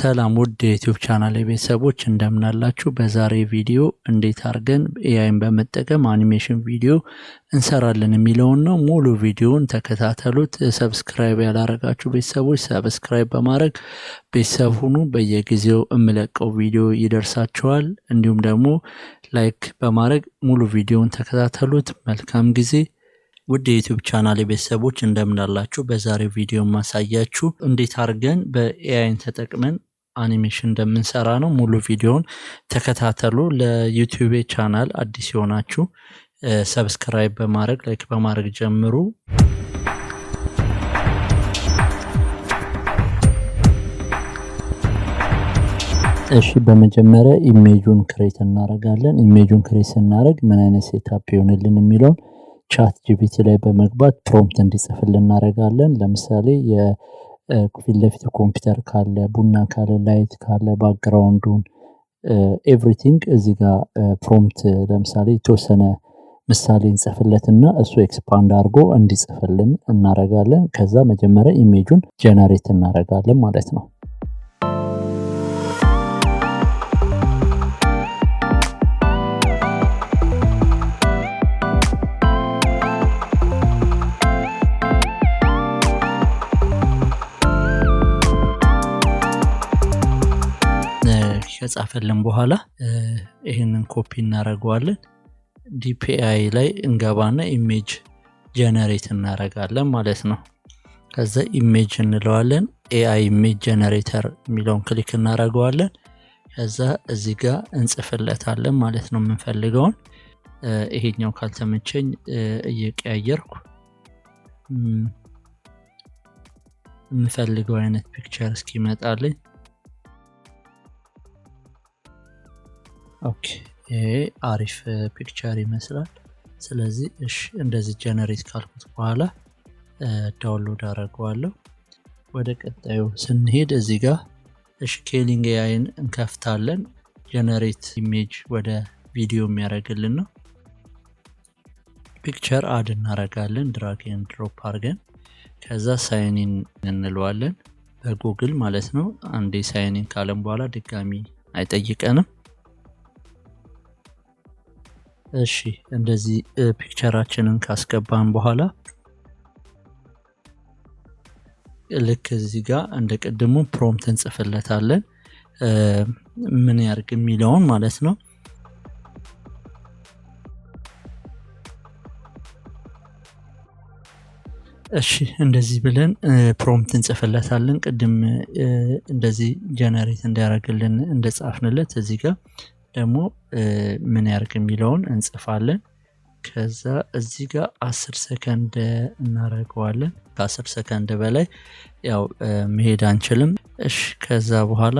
ሰላም ውድ የ YouTube channel ቤተሰቦች፣ እንደምናላችሁ። በዛሬ ቪዲዮ እንዴት አድርገን AI ን በመጠቀም አኒሜሽን ቪዲዮ እንሰራለን የሚለውን ነው። ሙሉ ቪዲዮውን ተከታተሉት። Subscribe ያላረጋችሁ ቤተሰቦች subscribe በማድረግ ቤተሰብ ሁኑ። በየጊዜው የምለቀው ቪዲዮ ይደርሳችኋል። እንዲሁም ደግሞ like በማድረግ ሙሉ ቪዲዮውን ተከታተሉት። መልካም ጊዜ። ውድ የ YouTube channel ቤተሰቦች፣ እንደምናላችሁ። በዛሬው ቪዲዮ ማሳያችሁ እንዴት አድርገን በ AI ን ተጠቅመን አኒሜሽን እንደምንሰራ ነው። ሙሉ ቪዲዮውን ተከታተሉ። ለ YouTube channel አዲስ የሆናችሁ subscribe በማድረግ፣ like በማድረግ ጀምሩ። እሺ፣ በመጀመሪያ image ኡን create እናደርጋለን። Image ኡን create ስናደርግ ምን አይነት setup ይሆንልን የሚለውን ChatGPT ላይ በመግባት prompt እንዲጽፍልን እናደርጋለን። ለምሳሌ የፊት ለፊት ኮምፒውተር ካለ፣ ቡና ካለ፣ light ካለ፣ background ኡን everything እዚህ ጋር prompt ለምሳሌ የተወሰነ ምሳሌ እንጽፍለትና እሱ expand አድርጎ እንዲጽፍልን እናደርጋለን። ከዛ መጀመሪያ image ኡን generate እናደርጋለን ማለት ነው። ከጻፈልን በኋላ ይህንን ኮፒ እናደርገዋለን። DeepAI ላይ እንገባና image generate እናደርጋለን ማለት ነው። ከዛ image እንለዋለን። AI image generator የሚለውን click እናደርገዋለን። ከዛ እዚህ ጋር እንጽፍለታለን ማለት ነው የምንፈልገውን። ይሄኛው ካልተመቸኝ እየቀያየርኩ የምፈልገው አይነት picture እስኪመጣልኝ። Okay፣ ይሄ አሪፍ picture ይመስላል። ስለዚህ እሺ፣ እንደዚህ generate ካልኩት በኋላ download አደርገዋለሁ። ወደ ቀጣዩ ስንሄድ እዚህ ጋር እሺ Kling AI ን እንከፍታለን። Generate image ወደ ቪዲዮ የሚያደርግልን ነው። Picture add እናደርጋለን፣ drag and drop አድርገን፣ ከዛ sign in እንለዋለን በጉግል ማለት ነው። አንዴ sign in ካለን በኋላ ድጋሚ አይጠይቀንም። እሺ፣ እንደዚህ picture ኣችንን ካስገባን በኋላ ልክ እዚህ ጋር እንደ ቅድሙ prompt እንጽፍለታለን፣ ምን ያርግ የሚለውን ማለት ነው። እሺ፣ እንደዚህ ብለን prompt እንጽፍለታለን። ቅድም እንደዚህ generate እንዲያደርግልን እንደጻፍንለት እዚህ ጋር ደግሞ ምን ያርግ የሚለውን እንጽፋለን። ከዛ እዚህ ጋር 10 ሰከንድ እናደርገዋለን። ከ10 ሰከንድ በላይ ያው መሄድ አንችልም። እሺ፣ ከዛ በኋላ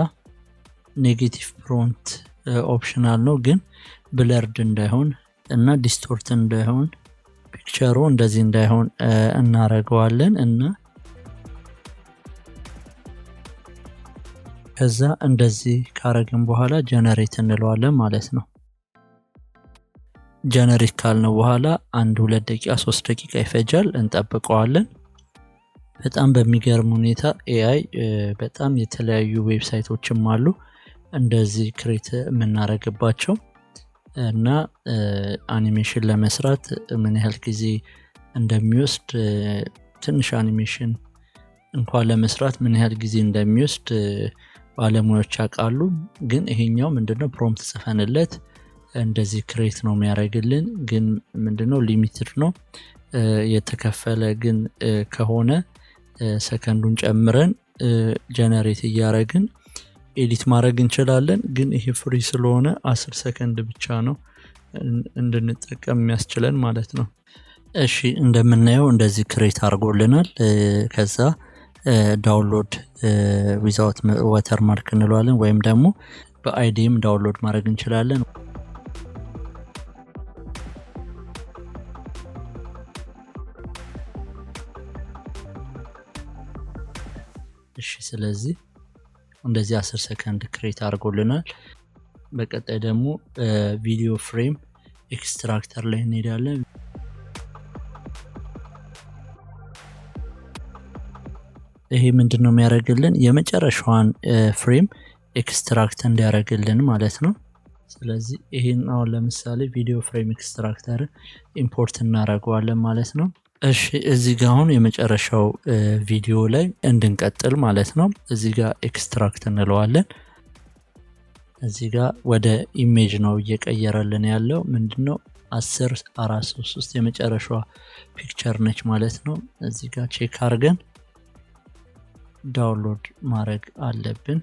negative prompt optional ነው፣ ግን blurred እንዳይሆን እና distort እንዳይሆን፣ picture ኡ እንደዚህ እንዳይሆን እናደርገዋለን። እና ከዛ እንደዚህ ካረግን በኋላ generate እንለዋለን ማለት ነው። Generate ካልነው በኋላ አንድ 2 ደቂቃ፣ 3 ደቂቃ ይፈጃል፣ እንጠብቀዋለን። በጣም በሚገርም ሁኔታ AI በጣም የተለያዩ website ኦችም አሉ እንደዚህ create የምናደርግባቸው። እና አኒሜሽን ለመስራት ምን ያህል ጊዜ እንደሚወስድ፣ ትንሽ አኒሜሽን እንኳን ለመስራት ምን ያህል ጊዜ እንደሚወስድ ባለሙያዎች ያውቃሉ። ግን ይሄኛው ምንድነው፣ prompt ጽፈንለት እንደዚህ create ነው የሚያደርግልን። ግን ምንድነው፣ limited ነው። የተከፈለ ግን ከሆነ ሰከንዱን ጨምረን generate እያደረግን edit ማድረግ እንችላለን። ግን ይሄ free ስለሆነ 10 ሰከንድ ብቻ ነው እንድንጠቀም የሚያስችለን ማለት ነው። እሺ፣ እንደምናየው እንደዚህ create አድርጎልናል። ከዛ download without watermark እንለዋለን ወይም ደግሞ በ ID ም download ማድረግ እንችላለን። እሺ፣ ስለዚህ እንደዚህ 10 ሰከንድ create አድርጎልናል። በቀጣይ ደግሞ video frame extractor ላይ እንሄዳለን። ይሄ ምንድነው የሚያደርግልን? የመጨረሻዋን frame extract እንዲያደርግልን ማለት ነው። ስለዚህ ይሄን አሁን ለምሳሌ video frame extractor import እናደርገዋለን ማለት ነው። እሺ፣ እዚህ ጋር አሁን የመጨረሻው ቪዲዮ ላይ እንድንቀጥል ማለት ነው። እዚህ ጋር extract እንለዋለን። እዚህ ጋር ወደ image ነው እየቀየረልን ያለው። ምንድነው? 10 4 3 3 የመጨረሻዋ picture ነች ማለት ነው። እዚህ ጋር check አድርገን download ማድረግ አለብን።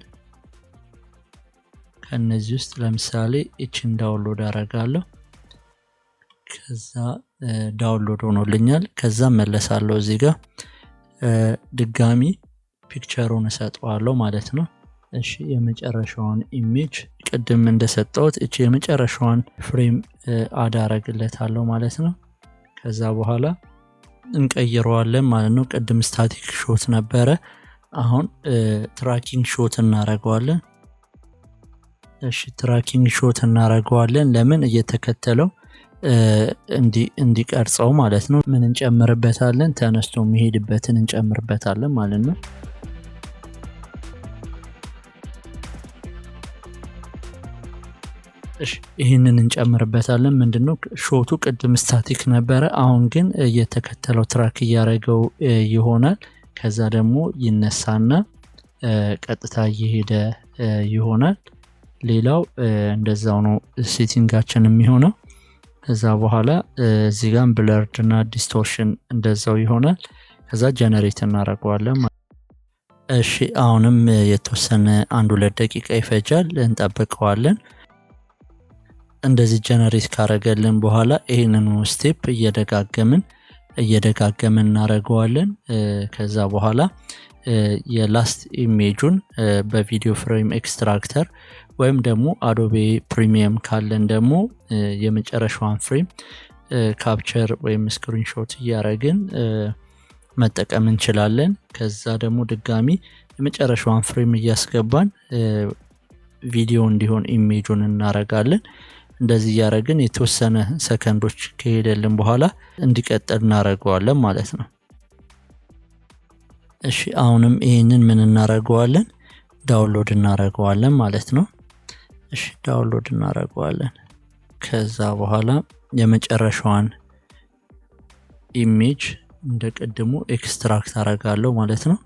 ከነዚህ ውስጥ ለምሳሌ እቺን download አደርጋለሁ። ከዛ download ሆኖልኛል። ከዛ መለሳለሁ፣ እዚህ ጋር ድጋሚ picture ኡን እሰጠዋለሁ ማለት ነው። እሺ፣ የመጨረሻውን image ቅድም እንደሰጠሁት እቺ የመጨረሻዋን frame add አረግለታለሁ ማለት ነው። ከዛ በኋላ እንቀይረዋለን ማለት ነው። ቅድም static shot ነበረ፣ አሁን tracking shot እናረገዋለን። እሺ፣ tracking shot እናረገዋለን። ለምን? እየተከተለው እንዲቀርጸው ማለት ነው። ምን እንጨምርበታለን? ተነስቶ የሚሄድበትን እንጨምርበታለን ማለት ነው። እሺ፣ ይህንን እንጨምርበታለን። ምንድነው shot ኡ? ቅድም static ነበረ፣ አሁን ግን እየተከተለው track እያደረገው ይሆናል። ከዛ ደግሞ ይነሳና ቀጥታ እየሄደ ይሆናል። ሌላው እንደዛው ነው setting ኣችን የሚሆነው። ከዛ በኋላ እዚህ ጋር blurred እና distortion እንደዛው ይሆናል። ከዛ generate እናደርገዋለን። እሺ፣ አሁንም የተወሰነ 1-2 ደቂቃ ይፈጃል፣ እንጠብቀዋለን። እንደዚህ generate ካረገልን በኋላ ይህንኑ step እየደጋገምን እየደጋገምን እናደርገዋለን። ከዛ በኋላ የ last image ኡን በ video frame extractor ወይም ደግሞ Adobe Premiere ካለን ደግሞ የመጨረሻዋን frame capture ወይም screenshot እያደረግን መጠቀም እንችላለን። ከዛ ደግሞ ድጋሚ የመጨረሻዋን frame እያስገባን ቪዲዮ እንዲሆን image ኡን እናረጋለን። እንደዚህ እያደረግን የተወሰነ ሰከንዶች ከሄደልን በኋላ እንዲቀጥል እናደርገዋለን ማለት ነው። እሺ፣ አሁንም ይሄንን ምን እናደርገዋለን? Download እናደርገዋለን ማለት ነው። እሺ፣ download እናደርገዋለን። ከዛ በኋላ የመጨረሻዋን image እንደ ቅድሙ extract አደርጋለሁ ማለት ነው።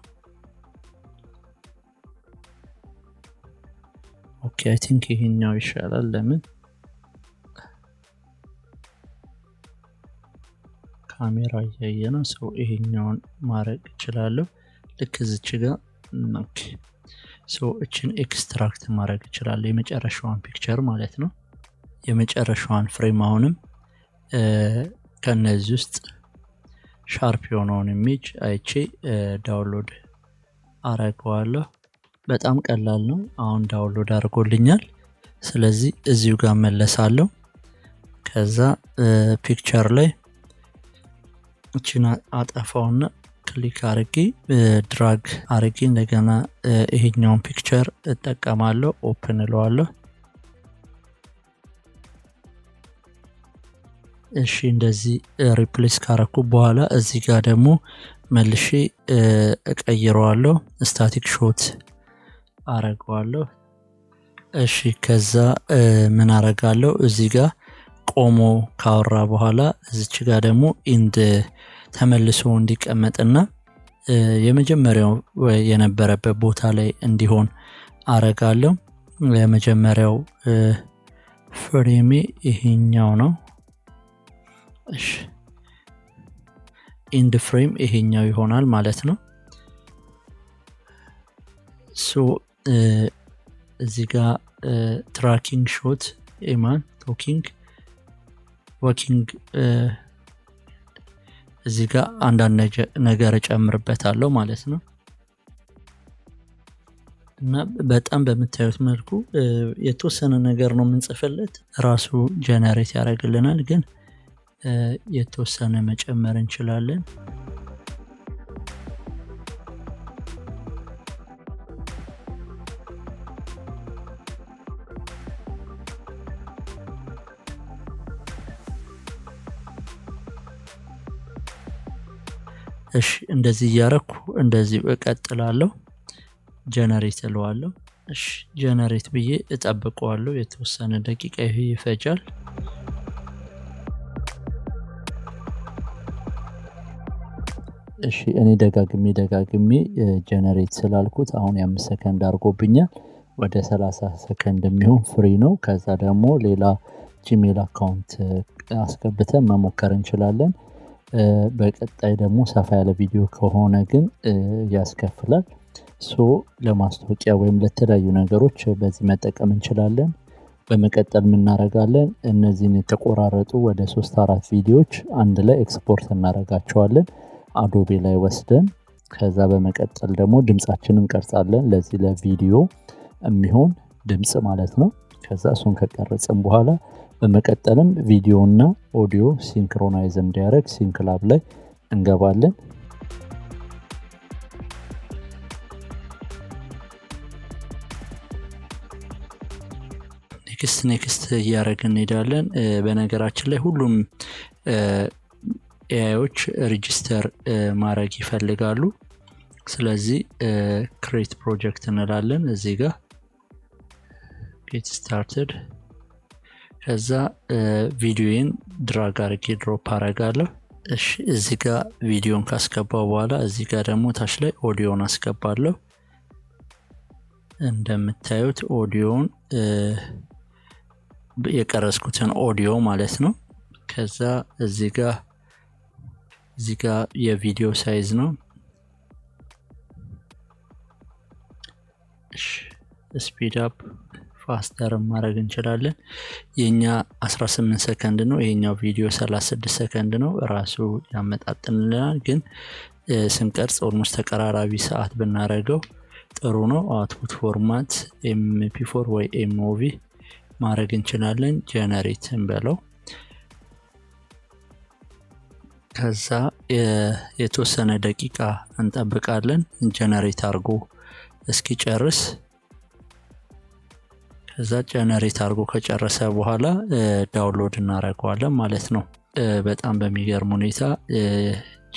Okay፣ I think ይሄኛው ይሻላል። ለምን? ካሜራ እያየ ነው ሰው፣ ይሄኛውን ማድረግ እችላለሁ። ልክ እዚች ጋር፣ okay፣ so እችን extract ማድረግ እችላለሁ፣ የመጨረሻዋን picture ማለት ነው። የመጨረሻዋን frame አሁንም ከነዚህ ውስጥ sharp የሆነውን image አይቼ download አረገዋለሁ። በጣም ቀላል ነው። አሁን download አድርጎልኛል። ስለዚህ እዚሁ ጋር መለሳለሁ። ከዛ picture ላይ እችን አጠፋውና click አርጌ drag አርጌ እንደገና ይሄኛውን picture እጠቀማለሁ። Open እለዋለሁ። እሺ፣ እንደዚህ replace ካረኩ በኋላ እዚህ ጋር ደግሞ መልሼ እቀይረዋለሁ። Static shot አረገዋለሁ። እሺ፣ ከዛ ምን አረጋለሁ? እዚህ ጋር ቆሞ ካወራ በኋላ እዚች ጋር ደግሞ end ተመልሶ እንዲቀመጥና የመጀመሪያው የነበረበት ቦታ ላይ እንዲሆን አረጋለሁ። የመጀመሪያው frame ኤ ይሄኛው ነው። እሺ፣ end frame ይሄኛው ይሆናል ማለት ነው። So እዚህ ጋር tracking shot, a man talking, walking፣ እዚህ ጋር አንዳንድ ነገር እጨምርበታለሁ ማለት ነው። እና በጣም በምታዩት መልኩ የተወሰነ ነገር ነው የምንጽፍለት፣ ራሱ generate ያደርግልናል። ግን የተወሰነ መጨመር እንችላለን። እሺ እንደዚህ እያረኩ እንደዚህ እቀጥላለሁ። Generate እለዋለሁ። እሺ generate ብዬ እጠብቀዋለሁ። የተወሰነ ደቂቃ ይሄ ይፈጃል። እሺ እኔ ደጋግሜ generate ስላልኩት አሁን የ5 ሰከንድ አድርጎብኛል። ወደ 30 ሰከንድ የሚሆን free ነው። ከዛ ደግሞ ሌላ Gmail account አስገብተን መሞከር እንችላለን። በቀጣይ ደግሞ ሰፋ ያለ ቪዲዮ ከሆነ ግን ያስከፍላል። So ለማስታወቂያ ወይም ለተለያዩ ነገሮች በዚህ መጠቀም እንችላለን። በመቀጠል ምን እናደርጋለን? እነዚህን የተቆራረጡ ወደ 3-4 ቪዲዮዎች አንድ ላይ ኤክስፖርት እናደርጋቸዋለን Adobe ላይ ወስደን። ከዛ በመቀጠል ደግሞ ድምጻችንን እንቀርጻለን፣ ለዚህ ለቪዲዮ የሚሆን ድምጽ ማለት ነው። ከዛ እሱን ከቀረጽን በኋላ በመቀጠልም ቪዲዮና audio synchronize እንዲያደርግ SyncLab ላይ እንገባለን። Next next እያደረግን እንሄዳለን። በነገራችን ላይ ሁሉም AI ዎች register ማድረግ ይፈልጋሉ። ስለዚህ create project እንላለን እዚህ ጋር get started። ከዛ ቪዲዮን drag አድርጌ drop አደርጋለሁ። እሺ እዚህ ጋር ቪዲዮን ካስገባው በኋላ እዚህ ጋር ደግሞ ታች ላይ ኦዲዮን አስገባለሁ። እንደምታዩት ኦዲዮን የቀረጽኩትን ኦዲዮ ማለት ነው። ከዛ እዚህ ጋር የቪዲዮ size ነው። እሺ speed up faster ማድረግ እንችላለን። የኛ 18 ሰከንድ ነው፣ ይሄኛው ቪዲዮ 36 ሰከንድ ነው። ራሱ ያመጣጥንልናል። ግን ስንቀርጽ almost ተቀራራቢ ሰዓት ብናረገው ጥሩ ነው። Output format MP4 ወይ MOV ማድረግ እንችላለን። Generate እንበለው። ከዛ የተወሰነ ደቂቃ እንጠብቃለን generate አድርጎ እስኪጨርስ። ከዛ generate አድርጎ ከጨረሰ በኋላ download እናደርገዋለን ማለት ነው። በጣም በሚገርም ሁኔታ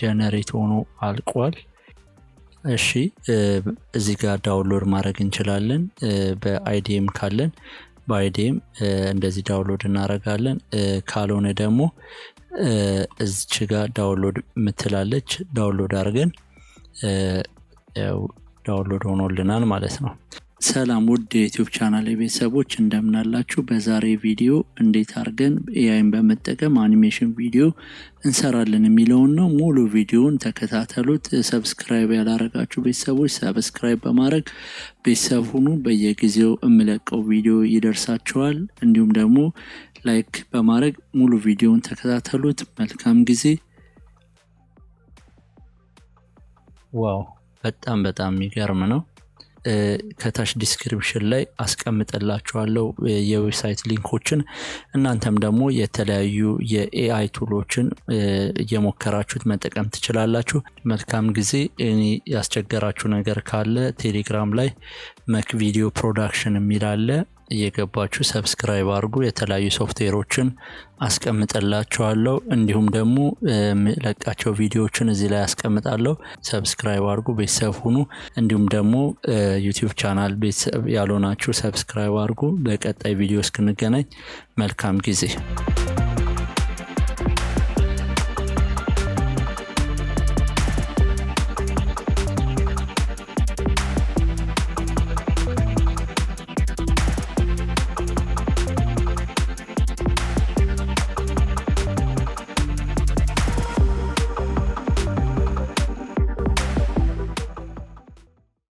generate ሆኖ አልቋል። እሺ እዚህ ጋር download ማድረግ እንችላለን። በ IDM ካለን በ IDM እንደዚህ download እናደርጋለን። ካልሆነ ደግሞ እዚች ጋር download ምትላለች፣ download አድርገን download ሆኖልናል ማለት ነው። ሰላም ውድ የ YouTube channel ቤተሰቦች እንደምናላችሁ። በዛሬ ቪዲዮ እንዴት አድርገን AI ን በመጠቀም አኒሜሽን ቪዲዮ እንሰራለን የሚለውን ነው። ሙሉ ቪዲዮውን ተከታተሉት። Subscribe ያላረጋችሁ ቤተሰቦች subscribe በማድረግ ቤተሰብ ሁኑ። በየጊዜው የምለቀው ቪዲዮ ይደርሳችኋል። እንዲሁም ደግሞ like በማድረግ ሙሉ ቪዲዮውን ተከታተሉት። መልካም ጊዜ። Wow በጣም በጣም የሚገርም ነው። ከታች description ላይ አስቀምጥላችኋለሁ የ website link ኦችን። እናንተም ደግሞ የተለያዩ የ AI tool ኦችን እየሞከራችሁት መጠቀም ትችላላችሁ። መልካም ጊዜ። እኔ ያስቸገራችሁ ነገር ካለ ቴሌግራም ላይ መክ ቪዲዮ production የሚል አለ፣ እየገባችሁ subscribe አድርጉ። የተለያዩ ሶፍትዌሮችን አስቀምጥላችኋለሁ። እንዲሁም ደግሞ የምለቃቸው ቪዲዮዎችን እዚህ ላይ አስቀምጣለሁ። Subscribe አድርጉ፣ ቤተሰብ ሁኑ። እንዲሁም ደግሞ YouTube channel ቤተሰብ ያልሆናችሁ subscribe አድርጉ። በቀጣይ ቪዲዮ እስክንገናኝ መልካም ጊዜ።